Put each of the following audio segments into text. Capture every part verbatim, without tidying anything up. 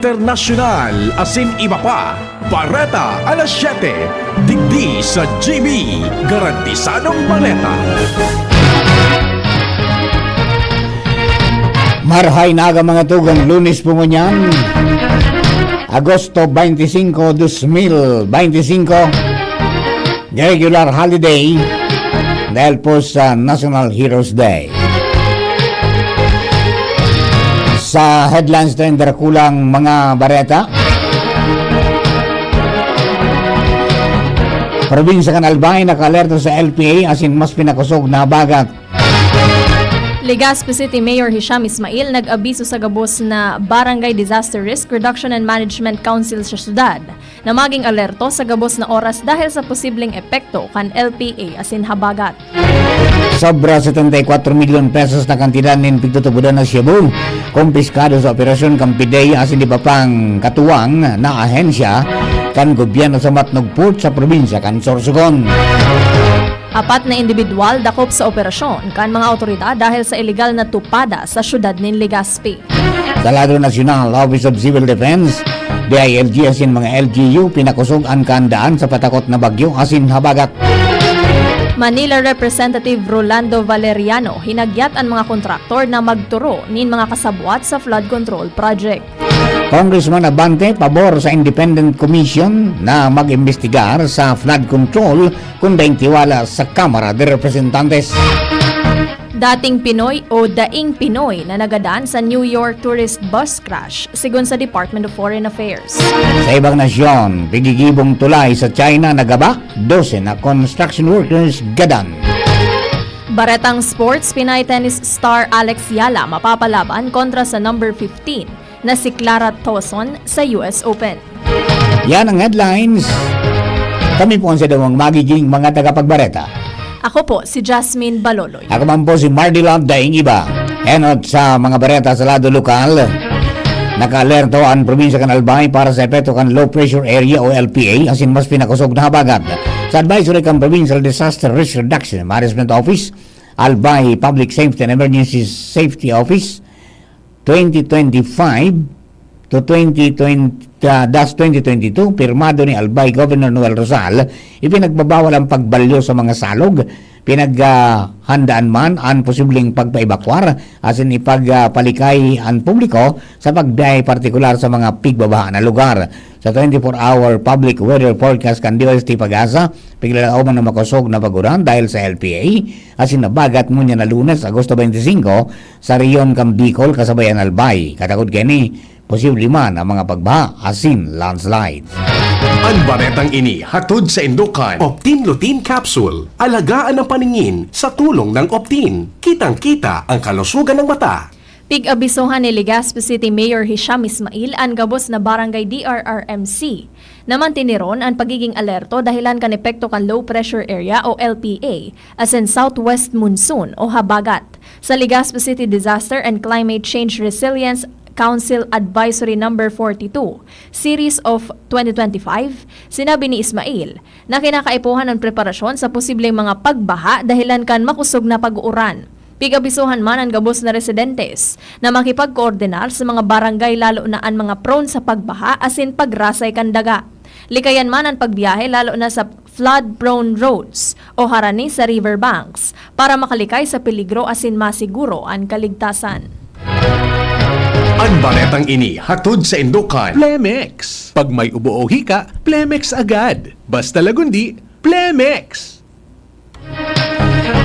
Internasyonal asin iba pa. Bareta alas siyete, digdi sa G B, garantisadong baleta. Marhay na aga, mga tugang, Lunes po ngunyan, Agosto twenty-five, twenty twenty-five. Regular holiday dahil po sa National Heroes Day. Sa headlines na dakulang mga bareta, probinsya kan Albay nakaalerto sa L P A asin mas pinakosog na habagat. Legazpi City Mayor Hisham Ismail nag-abiso sa gabos na Barangay Disaster Risk Reduction and Management Council sa syudad na maging alerto sa gabos na oras dahil sa posibleng epekto kan L P A asin habagat. Sobra setenta y cuatro milyon pesos na kantidad nin pigtutubodan na shabu, kompiskado sa operasyon kan PDEA asin iba pang katuwang na ahensya kan gobyerno sa Matnog Port sa probinsya kan Sorsogon. Apat na indibidwal dakop sa operasyon kan mga awtoridad dahil sa iligal na tupada sa syudad nin Legazpi. Sa lado nasyonal, Office of Civil Defense, D I L G asin mga L G U, pinakosog an kahandaan sa patakot na bagyo asin habagat. Manila Representative Rolando Valeriano hinagyat an mga kontraktor na magturo nin mga kasabwat sa flood control project. Congressman Abante, pabor sa independent commission na mag-imbestigar sa flood control kun daing tiwala sa Kamara de Representantes. Dating Pinoy o daing Pinoy na nagadan sa New York tourist bus crash, sigon sa Department of Foreign Affairs. Sa ibang nasyon, pigigibong tulay sa China nagaba, dose na construction workers gadan. Baretang sports, Pinay tennis star Alex Yala mapapalaban kontra sa number fifteen na si Clara Tozon sa U S Open. Yan ang headlines. Kami po ang sadawang magiging mga tagapagbareta. Ako po si Jasmine Baloloy. Ako man po si Mardilon Daing Iba. Enot sa mga bareta sa lado lokal. Nakaalerto ang probinsya kan Albay para sa epekto kan low pressure area o L P A, asin mas pinakosog na habagat. Sa advisory kan Provincial Disaster Risk Reduction and Management Office, Albay Public Safety and Emergency Safety Office, twenty twenty-five to twenty twenty, ah, dash twenty twenty-two, pirmado ni Albay Governor Noel Rosal, ipinagbabawal ang pagbalyo sa mga salog. Pinaghandaan man an posibleng pagpaebakwar asin ipagpalikay an publiko sa pagbiyahe, partikular sa mga pigbabaha na lugar. Sa twenty-four hour public weather forecast kan D O S T PAGASA, piglalaoman na makosog na pag-uran dahil sa L P A asin habagat ngunyan na Lunes, Agosto twenty-five, sa rehiyon kan Bicol, kasabay an Albay. Katakod kaini, posible man ang mga pagbaha asin landslides. An baretang ini hatod saindo kan Optin Lutein Capsule. Alagaan ang paningin sa tulong ng Optin. Kitang-kita ang kalusugan ng mata. Pig-abisohan ni Legazpi City Mayor Hisham Ismail an gabos na barangay D R R M C na mantiniron an pagiging alerto dahelan kan epekto kan low pressure area o L P A asin southwest monsoon o habagat. Sa Legazpi City Disaster and Climate Change Resilience Council Advisory Number forty-two, Series of twenty twenty-five, sinabi ni Ismail na kinakaipuhan an preparasyon sa posibleng mga pagbaha dahelan kan makosog na pag-uuran. Pig-abisohan man an gabos na residentes na makipagkoordinar sa mga barangay, lalo na an mga prone sa pagbaha asin pagrasay kan daga. Likayan man an pagbiyahe, lalo na sa flood-prone roads o harani sa river banks, para makalikay sa peligro asin masiguro an kaligtasan. An baretang ini hatod saindo kan Plemex. Pag may ubo o hika, Plemex agad. Basta lagundi, Plemex!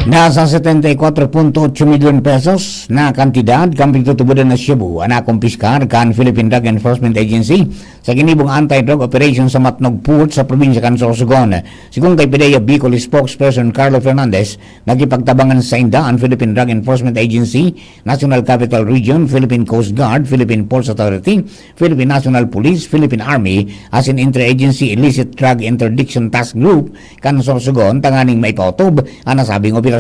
Nasa setenta y cuatro punto ocho milyon pesos na kantidad kan pigtutubodan na shabu an nakumpiskar kan Philippine Drug Enforcement Agency sa ginibong anti-drug operation sa Matnog Port sa probinsya kan Sorsogon. Sigon kay PDEA Bicol spokesperson Carlo Fernandez, nakipagtabangan sainda an Philippine Drug Enforcement Agency, National Capital Region, Philippine Coast Guard, Philippine Ports Authority, Philippine National Police, Philippine Army, asin Interagency Illicit Drug Interdiction Task Group kan Sorsogon tanganing maipaotob an nasabing operasyon.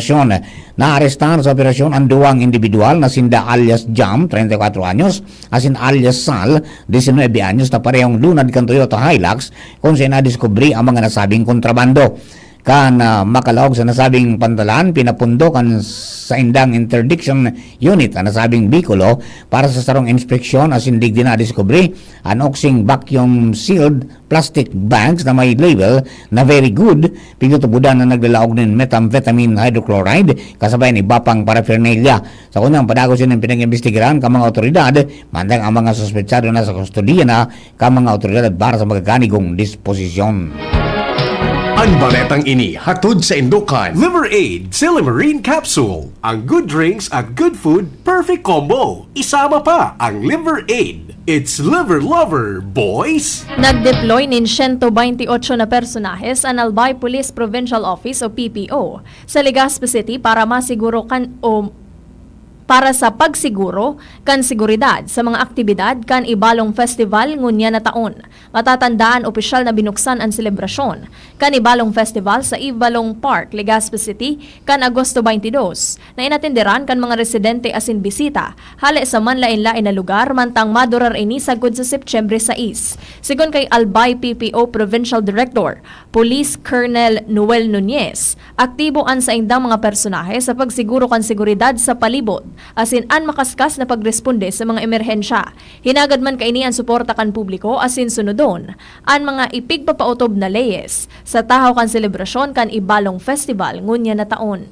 Naarestar sa operasyon an duwang indibidwal na sinda alias Jam, treinta y cuatro anyos, asin alias Sal, diecinuebe anyos, na parehong lunad kan Toyota Hilux, kung saan nadiskubre ang mga nasabing kontrabando. kan, ah, makalaog sa nasabing pantalan, pinapundo kan saindang interdiction unit an nasabing behikulo para sa sarong inspeksyon asin digdi nadiskubre an oksing vacuum-sealed plastic bags na may label na "Very Good", pigtutubodan na naglalaog nin methamphetamine hydrochloride kasabay an iba pang paraphernalia. Sa kanyang padagos, ini an pinag-imbestigaran kan mga awtoridad, mantang ang mga suspetsado nasa kustodiya na kan mga awtoridad para sa magaganigong disposisyon. An baretang ini hatod saindo kan Liver Aid Silimarin Capsule. Ang good drinks at good food, perfect combo. Isama pa ang Liver Aid. It's Liver Lover, boys! Nag-deploy nin siyento baynte otso na personahes an Albay Police Provincial Office o P P O sa Legazpi City para masiguro kan o para sa pagsiguro kan seguridad sa mga aktibidad kan Ibalong Festival ngunyan na taon. Matatandaan, opisyal na binuksan an selebrasyon kan Ibalong Festival sa Ibalong Park, Legazpi City, kan Agosto twenty-two, na inatenderan kan mga residente asin bisita hale sa manlaen-laen na lugar, mantang madurar ini sagkod sa Setyembre sais. Sigon kay Albay P P O Provincial Director, Police Colonel Noel Nunez, aktibo an saindang mga personahe sa pagsiguro kan seguridad sa palibot asin an makaskas na pagresponde sa mga emerhensya. Hinagad man kaini an suporta kan publiko asin sunodon an mga ipigpapautob na leyes sa tahaw kan selebrasyon kan Ibalong Festival ngunyan na taon.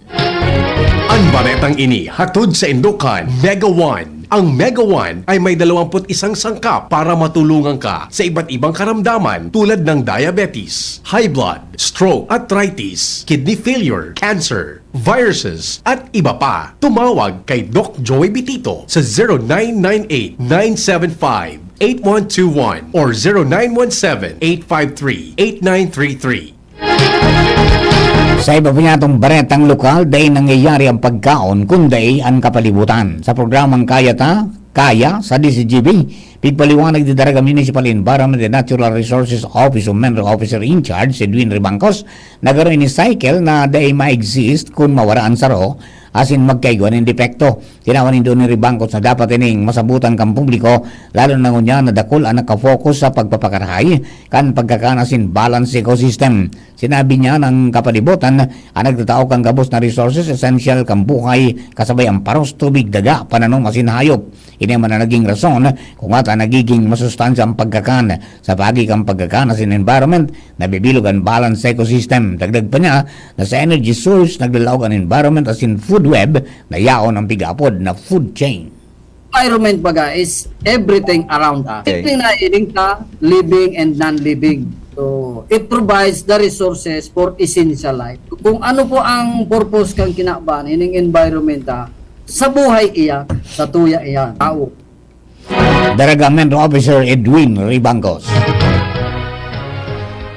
An baretang ini hatod saindo kan Mega One. Ang Mega One ay may dalawampu't isang sangkap para matulungan ka sa iba't ibang karamdaman tulad ng diabetes, high blood, stroke, arthritis, kidney failure, cancer, viruses, at iba pa. Tumawag kay Doc Joey Bitito sa zero nine nine eight, nine seven five, eight one two one or zero nine one seven, eight five three, eight nine three three. Sa iba pa niyatong baretang lokal, dai nangyayari ang pagkaon, kundi an kapalibutan. Sa programang Kaya Ta, Kaya sa D Z G B, pigpaliwanag ni Daraga Municipal Environment and Natural Resources Office o MENRO Officer in Charge, si Edwin Ribangcos, na garo ini cycle na dai ma-exist kun mawara an saro asin magkaigwa nin depekto. Tinawan nindo ni Ribangcos na dapat ining masabutan kan publiko, lalo na ngunyan na dakul an nakafocus sa pagpapakarahay kan pagkakan asin balance ecosystem. Sinabi niya na ang kapalibutan an nagtatao kan gabos na resources essential kan buhay, kasabay an paros, tubig, daga, pananom asin hayop. Ini man an naging rason kung ata nagiging masustansya ang pagkakan. Sa paagi kan pagkakan asin environment, nabibilog an balance ecosystem. Dagdag pa niya na sa energy source, naglalaog an environment asin food web na yaon ang pig-aapod na food chain. Environment, baga, is everything around us. Okay. Everything na ining ta, living and non-living. So, it provides the resources for essential life. Kung ano po ang purpose kan kinaban, ining environment, ah, sa buhay iyan, sa tuya iyan, tao. Daraga MENRO Officer Edwin Ribangcos.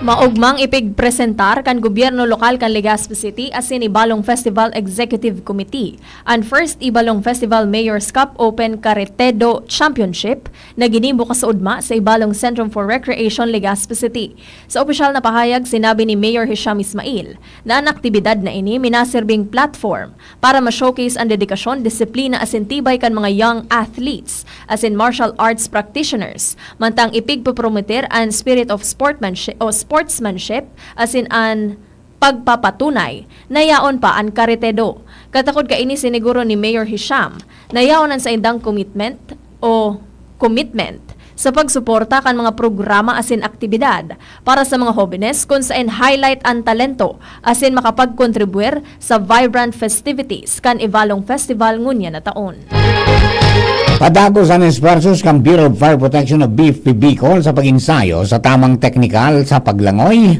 Maogmang ipigpresentar kan gobyerno lokal kan Legazpi City asin Ibalong Festival Executive Committee an first Ibalong Festival Mayor's Cup Open Carretedo Championship na ginibo kasuodma sa Ibalong Centrum for Recreation, Legazpi City. Sa opisyal na pahayag, sinabi ni Mayor Hisham Ismail na an aktibidad na ini minaserbing platform para ma-showcase an dedikasyon, disiplina asin tibay kan mga young athletes asin martial arts practitioners, mantang ipigpopromoter an spirit of sportmanshi-, o sportsmanship asin an pagpapatunay na yaon pa an Carretedo. Katakod kaini, siniguro ni Mayor Hisham na yaon an saindang commitment o commitment sa pagsuporta kan mga programa asin aktibidad para sa mga hobenes, kun saen highlight an talento asin makapagkontribuir sa vibrant festivities kan Ibalong Festival ngunyan na taon. Padagos an esfuerzos kan Bureau of Fire Protection o B F P Bicol sa pag-ensayo sa tamang teknikal sa paglangoy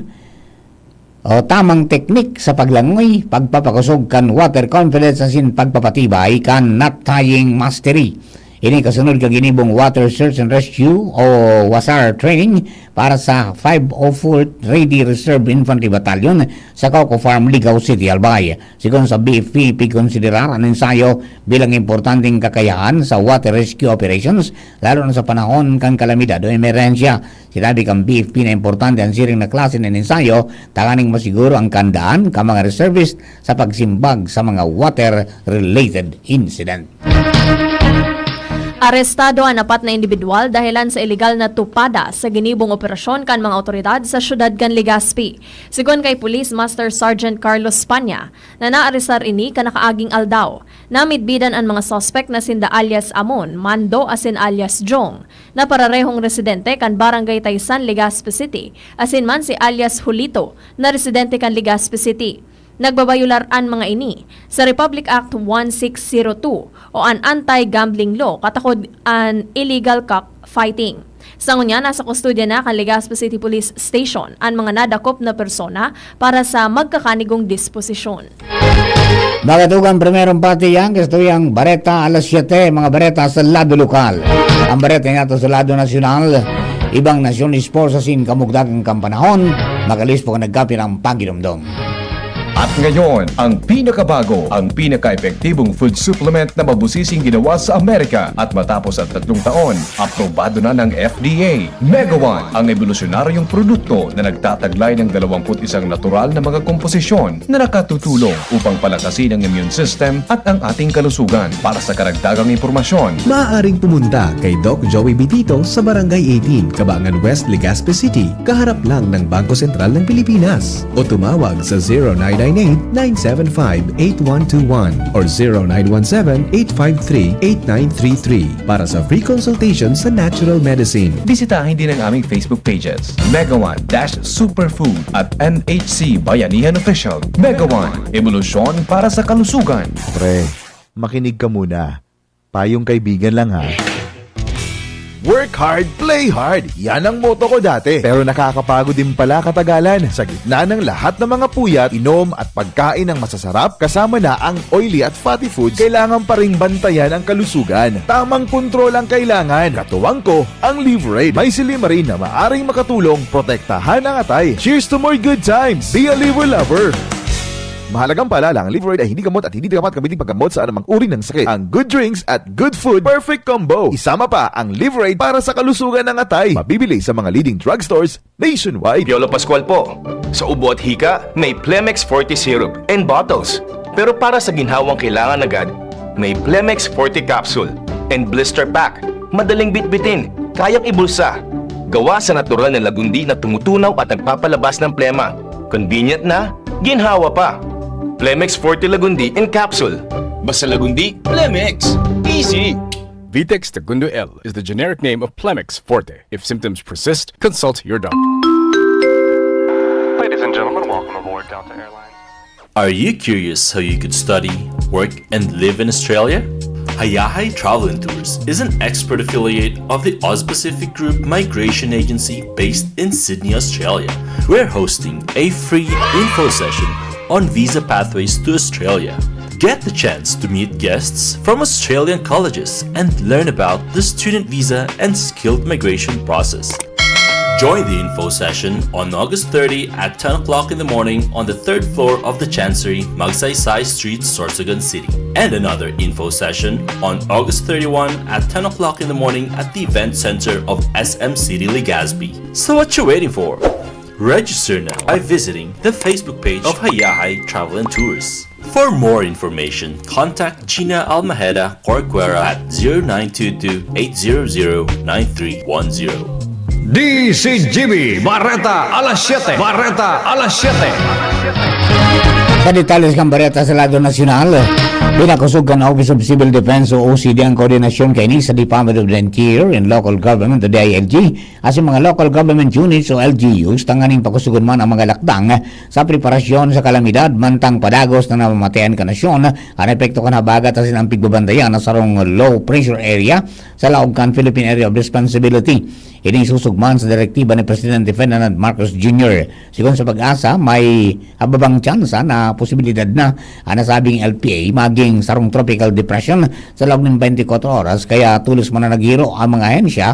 o tamang teknik sa paglangoy, pagpapakosog kan water confidence asin pagpapatibay kan knot-tying mastery. Ini kasunod kan ginibong Water Search and Rescue o WASAR training para sa five oh fourth Ready Reserve Infantry Battalion sa Coco Farm, Ligao City, Albay. Sigon sa B F P, pigkonsiderar an ensayo bilang importanteng kakayahan sa water rescue operations, lalo na sa panahon kan kalamidad o emerhensya. Sinabi kan B F P na importante an siring na klase nin ensayo tanganing masiguro an kahandaan kan mga reservist sa pagsimbag sa mga water-related incident. Arestado an apat na indibidwal dahelan sa iligal na tupada sa ginibong operasyon kan mga awtoridad sa siyudad kan Legazpi. Sigon kay Police Master Sergeant Carlos Panya, na naarestar ini kan nakaaging aldaw, namidbidan an mga suspek na sinda alias Amon, Mando asin alias Jong, na pararehong residente kan Barangay Taysan, Legazpi City, asin man si alias Julito, na residente kan Legazpi City. Nagbabayular an mga ini sa Republic Act one six zero two o an Anti-Gambling Law, katakod an illegal cockfighting. Sa ngunyan, nasa kustodya na kan Legazpi City Police Station an mga nadakop na persona para sa magkakanigong disposisyon. Mga tugang, primerong parte yan, kastoyang bareta alas siyete, mga bareta sa lado lokal. Ang bareta niya to sa lado nasyonal, ibang nasyon, sports asin kamugdakan kan panahon, makalis po ka nagkapirang pagidumdom. At ngayon, ang pinakabago, ang pinaka-epektibong food supplement na mabusising ginawa sa Amerika at matapos ang tatlong taon, aprobado na ng F D A. Mega One, ang ebolusyonaryong produkto na nagtataglay ng dalawampu't isang natural na mga komposisyon na nakatutulong upang palakasin ang immune system at ang ating kalusugan. Para sa karagdagang impormasyon, maaaring pumunta kay Doc Joey Bitito sa Barangay eighteen, Kabangan West, Legazpi City, kaharap lang ng Bangko Sentral ng Pilipinas. O tumawag sa zero nine nine eight, nine seven five, eight one two one or zero nine one seven, eight five three, eight nine three three para sa free consultation sa natural medicine. Bisitahin din ang aming Facebook pages, Mega One dash Superfood at N H C Bayanihan Official. Mega One, ebolusyon para sa kalusugan. Pre, makinig ka muna. Payong kaibigan lang, ha. Work hard, play hard. Yan ang motto ko dati. Pero nakakapagod din pala katagalan. Sa gitna ng lahat ng mga puyat, inom at pagkain ng masasarap, kasama na ang oily at fatty foods, kailangan pa ring bantayan ang kalusugan. Tamang kontrol ang kailangan. Katuwang ko, ang Liverade. May silymarin na maaring makatulong protektahan ang atay. Cheers to more good times! Be a Liver Lover! Mahalagang paalala, ang Liverade ay hindi gamot at hindi dapat gamitin paggamot sa anumang uri ng sakit. Ang good drinks at good food, perfect combo. Isama pa ang Liverade para sa kalusugan ng atay. Mabibili sa mga leading drugstores nationwide. Piolo Pascual po. Sa ubo at hika, may Plemex Forte Syrup and bottles. Pero para sa ginhawang kailangan agad, may Plemex Forte Capsule and Blister Pack. Madaling bitbitin, kayang ibulsa. Gawa sa natural na lagundi na tumutunaw at nagpapalabas ng plema. Convenient na, ginhawa pa. Plemex Forte Lagundi in Capsule. Basta Lagundi, Plemex. Easy! Vitex Segundo L is the generic name of Plemex Forte. If symptoms persist, consult your doctor. Ladies and gentlemen, welcome aboard Delta Airlines. Are you curious how you could study, work, and live in Australia? Hayahay Travel and Tours is an expert affiliate of the Oz Pacific Group Migration Agency based in Sydney, Australia. We're hosting a free info session on visa pathways to Australia. Get the chance to meet guests from Australian colleges and learn about the student visa and skilled migration process. Join the info session on August thirty at ten o'clock in the morning on the third floor of the Chancery, Magsaysay Street, Sorsogon City. And another info session on August thirty-one at ten o'clock in the morning at the Event Center of S M City Legazpi. So what you waiting for? Register now by visiting the Facebook page of Hayahay Travel and Tours. For more information, contact Gina Almajeda Corcuera at zero nine two two, eight zero zero, nine three one zero. D C G B, Bareta alas siyete. Bareta alas siyete. Sa detalye kan bareta sa lado nasyonal, pinakosog kan Office of Civil Defense o O C D ang koordinasyon kaini sa Department of the Interior and Local Government o D I L G, asin mga local government units o L G Us, tanganing pakosogon man ang mga lakdang sa preparasyon sa kalamidad mantang padagos na namamatean kan nasyon an epekto kan habagat asin an pigbabantayan na sarong low pressure area sa laog kan Philippine Area of Responsibility. Ini susog man sa direktiba ni Presidente Ferdinand Marcos Junior. Sigon sa PAGASA, may hababang tsansa na posibilidad na an nasabing L P A maging sarong tropical depression sa laog nin twenty-four oras, kaya tolos man na naghiro ang mga ahensya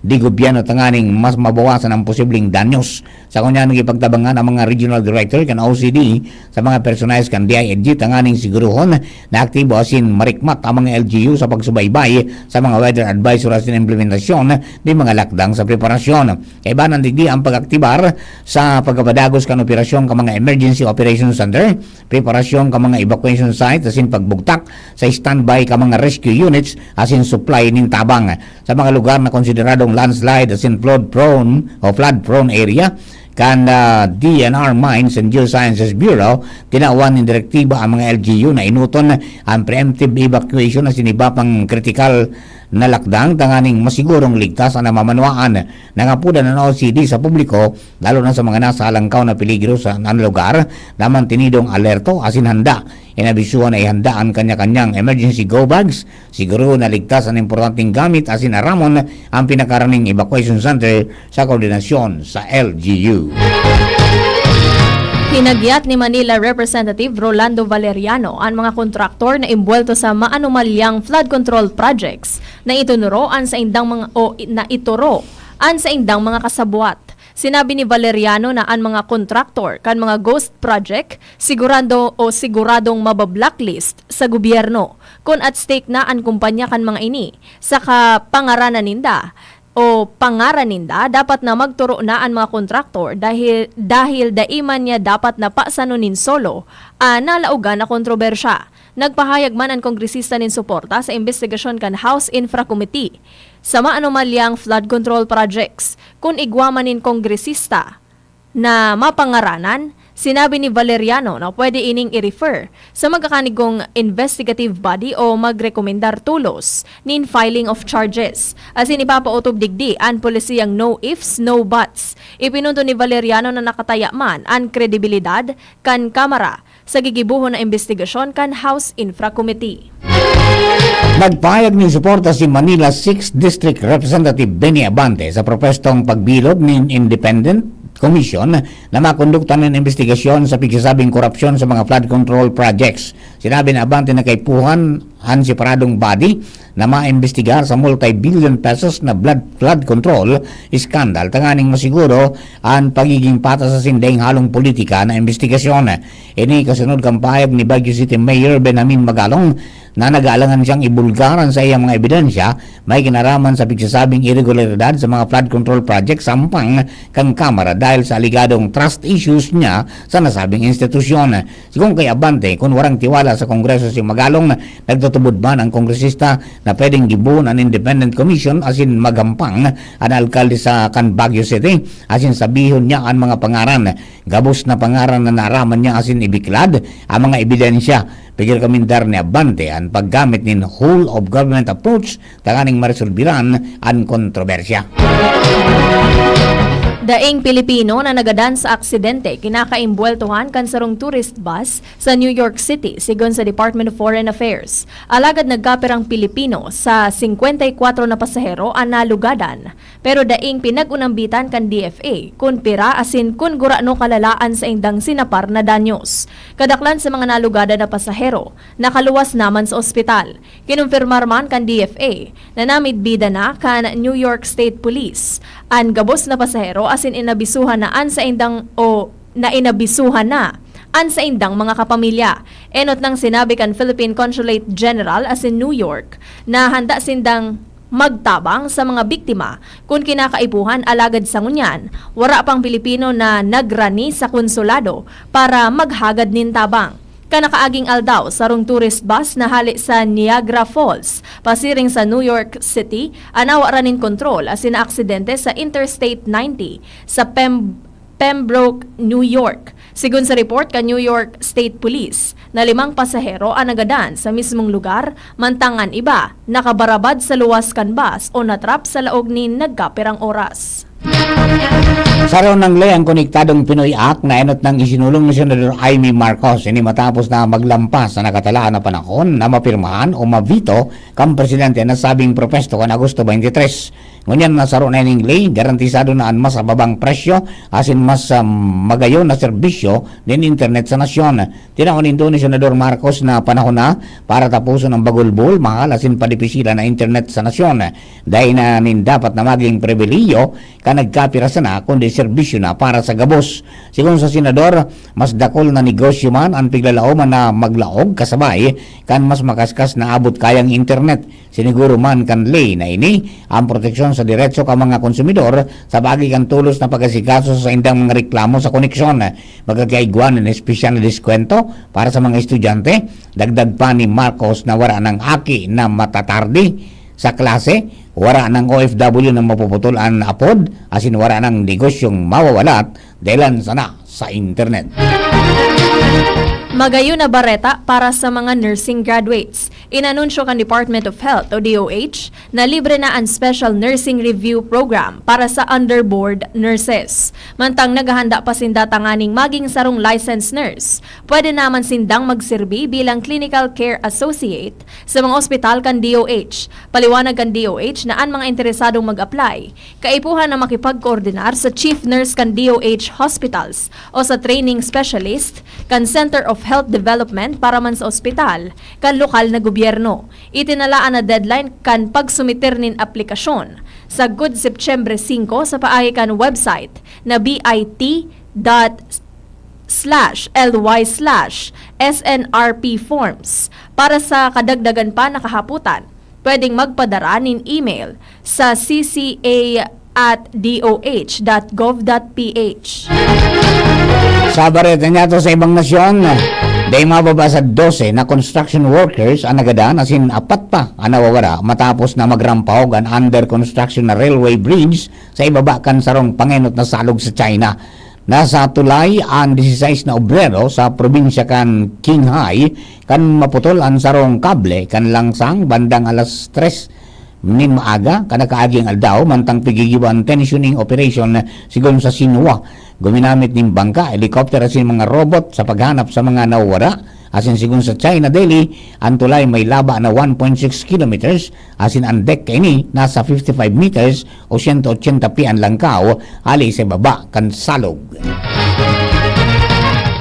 di gobyerno tanganing mas mabawasan ang posibleng danyos. Sa ngunyan, nagipagtabangan ang mga regional director kan O C D sa mga personahes kan D I L G tanganing siguruhon na aktibo asin marikmat ang mga L G U sa pagsubaybay sa mga weather advisory asin implementasyon nin mga lakdang sa preparasyon. Kaibanan digdi ang pag-aktibar sa pagpapadagos kan operasyon kan mga emergency operation center, preparasyon kan mga evacuation site asin pagbugtak sa standby kan mga rescue units asin supply nin tabang. Sa mga lugar na konsideradong landslide asin flood prone o flood prone area kan, ah, D N R Mines and Geosciences Bureau, tinawan nin direktiba ang mga L G U na enoton ang preemptive evacuation asin iba pang kritikal na lakdang tanganing masigurong ligtas an namamanwaan. Nangapodan an O C D sa publiko, lalo na sa mga nasa alangkaw na peligro sa, na lugar, na mantinidong alerto asin handa. Inabisuhan na ihanda an kanya-kanyang emergency go bags, siguro na ligtas an importanteng gamit asin aramon ang pinakaraning evacuation center sa koordinasyon sa L G U. Hinagyat ni Manila Representative Rolando Valeriano an mga kontraktor na imbwelto sa maanomalyang flood control projects na itunuro an saindang mga, o i-, na ituro an saindang mga kasabwat. Sinabi ni Valeriano na an mga kontraktor kan mga ghost project sigurado o siguradong mabablacklist sa gobyerno kun at stake na an kumpanya kan mga ini sa kapangaranan ninda o pangaran ninda, dapat na magturo na an mga kontraktor dahil, dahil dai man niya dapat na pasanon nin solo an nalaogan na kontrobersya. Nagpahayag man an kongresista nin suporta sa imbestigasyon kan House Infra Committee sa maanomalyang flood control projects. Kun igwa man nin kongresista na mapangaranan, sinabi ni Valeriano na pwede ining i-refer sa magkakanigong investigative body o magrekomendar tolos nin filing of charges. Asin ipapaotob digdi an polisiyang no ifs, no buts. Ipinunto ni Valeriano na nakataya man an kredibilidad kan Kamara sa gigibohon na imbestigasyon kan House Infra Committee. Nagpahayag nin suporta si Manila sixth District Representative Benny Abante sa propwestong pagbilog nin Independent Commission na makondukta nin imbestigasyon sa pigsasabing korupsyon sa mga flood control projects. Sinabi ni Abante na kaipuhan an separadong body na maimbestigar sa multi-billion pesos na blood flood control scandal tanganing masiguro an pagiging patas asin daing halong politika na imbestigasyon. Ini kasunod kan pahayag ni Baguio City Mayor Benjamin Magalong na nag-aalangan siyang ibulgar an saiyang mga ebidensya may kinaraman sa pigsasabing iregularidad sa mga flood control project sa hampang kan Kamara dahil sa alegadong trust issues niya sa nasabing institusyon. Sigon kay Abante, kun warang tiwala sa Kongreso si Magalong, nagtutubod man ang kongresista na pwedeng gibohon an independent commission asin maghampang an alkalde sa kan Baguio City asin sabihon niya an mga pangaran. Gabos na pangaran na naaraman niya asin ibiklad ang mga ebidensya. Pigrekomendar ni Abante an paggamit nin whole of government approach tanganing maresolbiran an kontrobersya. Daing Pilipino na nagadan sa aksidente kinakaimbweltohan kan sarong tourist bus sa New York City, sigon sa Department of Foreign Affairs. Alagad nagkapirang Pilipino sa singkwenta y kwatro na pasahero an nalugadan, pero daing pinag-unambitan kan D F A kun pira asin kun gurano kalala an saindang sinapar na danyos. Kadaklan sa mga nalugadan na pasahero, nakaluwas naman sa ospital. Kinumpirmar man kan D F A na namidbida na kan New York State Police an gabos na pasahero asin inabisuhan na an saindang o na inabisuhan na an saindang mga kapamilya. Enot nang sinabi kan Philippine Consulate General asin New York na handa sindang magtabang sa mga biktima kun kinakaipuhan, alagad sa ngunyan, wara pang Pilipino na nagrani sa konsulado para maghagad nin tabang. Kan nakaaging aldaw, sarong tourist bus na hale sa Niagara Falls, pasiring sa New York City, an nawaran nin kontrol asin naaksidente sa Interstate ninety sa Pem-, Pembroke, New York. Sigon sa report kan New York State Police, na limang pasahero an nagadan sa mismong lugar, mantang an iba nakabarabad sa luwas kan bus o natrap sa laog nin nagkapirang oras. Saro nang leyang konektadong Pinoy Act na enot nang isinulong ni Senador Imee Marcos. Ini matapos na maglampas sa nakatalaan na panahon na mapirmahan o mabito kan presidente na sabing propesto kan Agosto twenty-three. Ngunyan na saro na ining ley, garantisado na an mas mababang presyo asin mas, ah, magayon na serbisyo nin internet sa nasyon. Tinao nindo ni Senador Marcos na panahon na para taposon ang bagulbol, mahal asin padipisilan na internet sa nasyon. Dai na nin dapat na maging pribilehiyo kan nagkapira sana, kundi serbisyo na para sa gabos. Sigon sa senador, mas dakul na negosyo man an piglalaoman na maglaog kasabay kan mas makaskas na abot kayang internet. Siniguro man kan ley na ini ang proteksyon sa deretso kan mga konsumidor sa paagi kan tolos na pag-asikaso sa saindang mga reklamo sa koneksyon. Magkakaigwa nin espesyal na diskwento para sa mga estudyante. Dagdag pa ni Marcos na wara nang aki na matatarde sa klase, wara nang O F W na mapuputol an apod, asin wara nang negosyong mawawalat dahilan sana sa internet. Magayon na bareta para sa mga nursing graduates. Inanunsyo kan Department of Health o D O H na libre na an Special Nursing Review Program para sa underboard nurses. Mantang naghahanda pa sinda tanganing maging sarong licensed nurse, pwede naman sindang magserbi bilang clinical care associate sa mga ospital kan D O H. Paliwanag kan D O H na an mga interesadong mag-apply kaipuhan na makipagkoordinar sa chief nurse kan D O H hospitals o sa training specialist kan Center of Health Development para man sa ospital kan lokal na gobyerno. Itinalaan na deadline kan pagsumiter nin aplikasyon sagkod Setyembre singko sa paagi kan website na B I T dot slash L Y slash S N R P forms. Para sa kadagdagan pa na kahapotan, pwedeng magpadara nin email sa C C A at D O H dot gov dot P H. Sa bareta niyato sa ibang nasyon, dai mababa sa dose na construction workers ang nagadan, asin apat pa ang nawawara matapos na magrampahog an under construction na railway bridge sa ibaba kan sarong pangenot na salog sa China. Nasa tulay an disisais na obrero sa probinsya kan Qinghai kan maputol an sarong kable kan langsang bandang alas tres nin maaga kan nakaaging aldaw, mantang piggigibo an tensioning operation. Sigon sa Xinhua, guminamit nin bangka, helicopter asin mga robot sa paghanap sa mga nawawara. Asin sigon sa China Daily, an tulay may laba na one point six kilometers, asin an dek kaini nasa fifty-five meters o siyento otsenta pye an langkaw hali sa baba kan salog.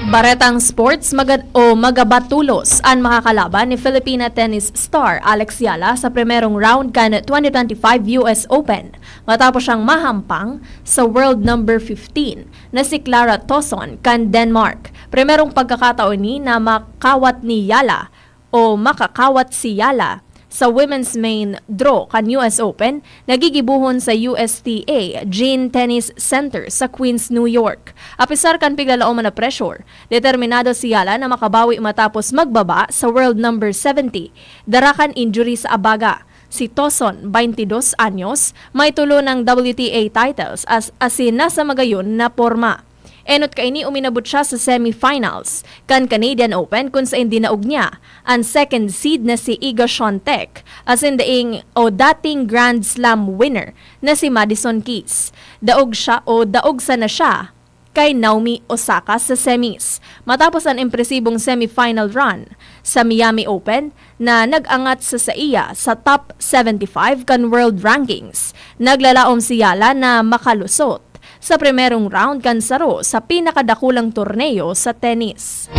Baretang sports, magad-, o magabatulos an makakalaban ni Filipina tennis star Alex Yala sa primerong round kan twenty twenty-five U S Open matapos siyang mahampang sa world number fifteen na si Clara Tauson kan Denmark. Primerong pagkakataon ni na makawat ni Yala o makakawat si Yala sa women's main draw kan U S Open na gigibohon sa U S T A Jean Tennis Center sa Queens, New York. Apisar kan piglalaoman na pressure, determinado si Yala na makabawi matapos magbaba sa world number seventy dara kan injury sa abaga. Si Tauson, twenty-dos anyos, may tulo nang W T A titles as, asin nasa magayon na porma. Enot kaini uminabot siya sa semifinals kan Canadian Open, kun saen dinaog niya an second seed na si Iga Swiatek asin daing o dating Grand Slam winner na si Madison Keys. Daog siya o daog sana siya kay Naomi Osaka sa semis. Matapos an impresibong semifinal run sa Miami Open na nag-angat sa saiya sa top seventy-five kan world rankings, naglalaom si Yala na makalusot sa primerong round kan saro sa pinakadakulang torneo sa tennis.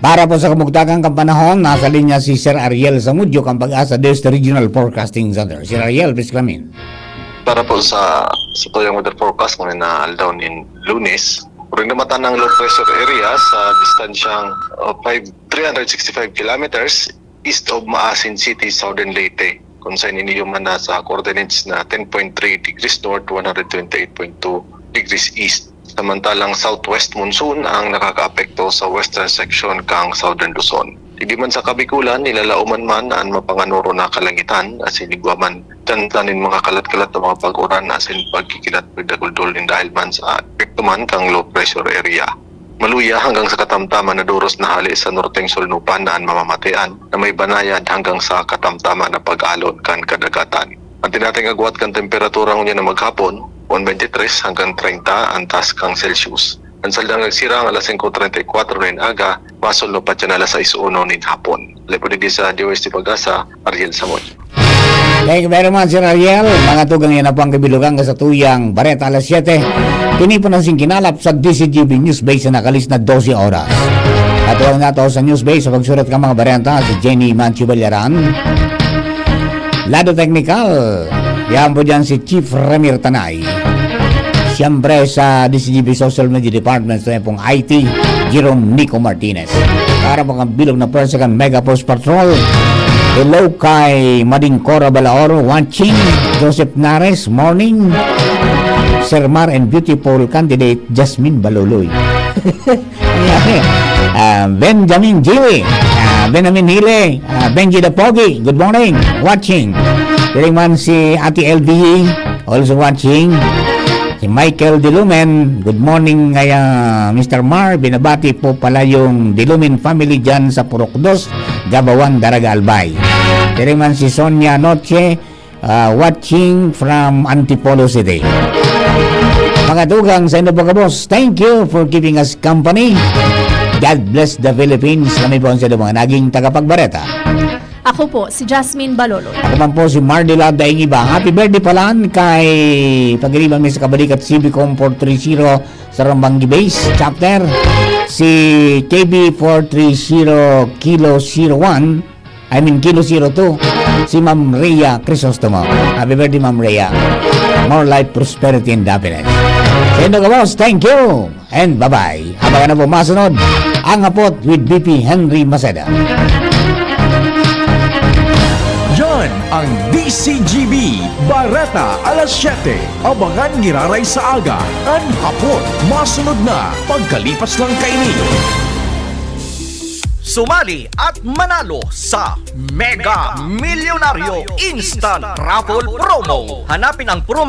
Para po sa kamugtakan kan panahon, nasa linya si Sir Ariel Zamudio kan PAGASA DOST Regional Forecasting Center. Sir Ariel, please come in. Para po sa, sa tuyang weather forecast, ngunyan na aldaw nin Lunes, orog na mata ng low pressure area sa distansyang, uh, five, three hundred sixty-five kilometers east of Maasin City, Southern Leyte, kung saan ini man nasa coordinates na ten point three degrees north, one hundred twenty-eight point two degrees east. Samantalang southwest monsoon ang nakakaapekto sa western section kang Southern Luzon. Digdi man sa Kabikulan, nilalaoman man an mapanganoro na kalangitan asin igwa man tanda nin mga kalat-kalat na mga pag-uran asin pagkikilat pagdakuldol nin dahil man sa epekto man kang low pressure area. Maluya hanggang sa katamtaman na doros na hale sa norteng solnupan na an mamamatean na may banayad hanggang sa katamtaman na pag-alon kan kadagatan. Atin nating agwat kan temperatura ngunyan na maghapon, one twenty-three hanggang thirty ang taas kan Celsius. Ang saldang nagsirang alas singko treinta y cuatro nin aga, masulno pa dyan alas sais uno nin hapon. Labi digdi sa D O S T Pag-asa, Ariel Samoy. Thank you very much, Sir Ariel. Mga tugang, yan na po ang kabilugan sa tuyang Bareta alas siyete. Kini po ang singkinalap sa D C G B News Base na nakalis na dose oras. At huwag na to sa News Base sa pagsurat ng mga bareta, si Jenny Manchu Ballaran. Lado teknikal, yan po dyan si Chief Ramir Tanay. Siyempre sa D C G B Social Media Department, sa pong I T, Jerome Nico Martinez. Para po ang bilog na pwersa kan Mega Force Patrol. Hello kay Mading Cora Balaoro, watching. Joseph Nares, morning. Sir Mar and beautiful candidate Jasmine Baluloy. Ah, Benjamin Jiwi, ah, Benjamin Hile, ah, Benji the Pogi, good morning, watching. Diri man si Ate L V, also watching. Si Michael Dilumen, good morning, ngaya, Mister Mar, binabati po pala yung Dilumen family dyan sa Purok Dos, Gabawan, Daraga, Albay. Diri man si Sonia Noche, ah, watching from Antipolo City. Mga tugang, sa inyo po, kabos, thank you for keeping us company. God bless the Philippines. Kami po ang sa mga naging tagapagbareta. Ako po, si Jasmine Baloloy. Ako man po, si Mardila Daing Iba. Happy birthday pala kay pagiriban mi sa Kabalikat C B Com four three zero sa Rambangi Base Chapter. Si K B four three zero Kilo zero one, I mean, Kilo zero two, si Ma'am Rhea Crisostomo. Happy birthday, Ma'am Rhea. More life, prosperity, and happiness. Sa inyo, kabos, thank you. And bye-bye. Abangan na po masunod ang Hapot with V P Henry Maceda. Yan ang D C G B, Bareta alas siyete. Abangan giraray sa aga. An Hapot, masunod na pagkalipas lang kaini. Sumali at manalo sa Mega Milyonaryo Instant Raffle Promo. Hanapin ang promo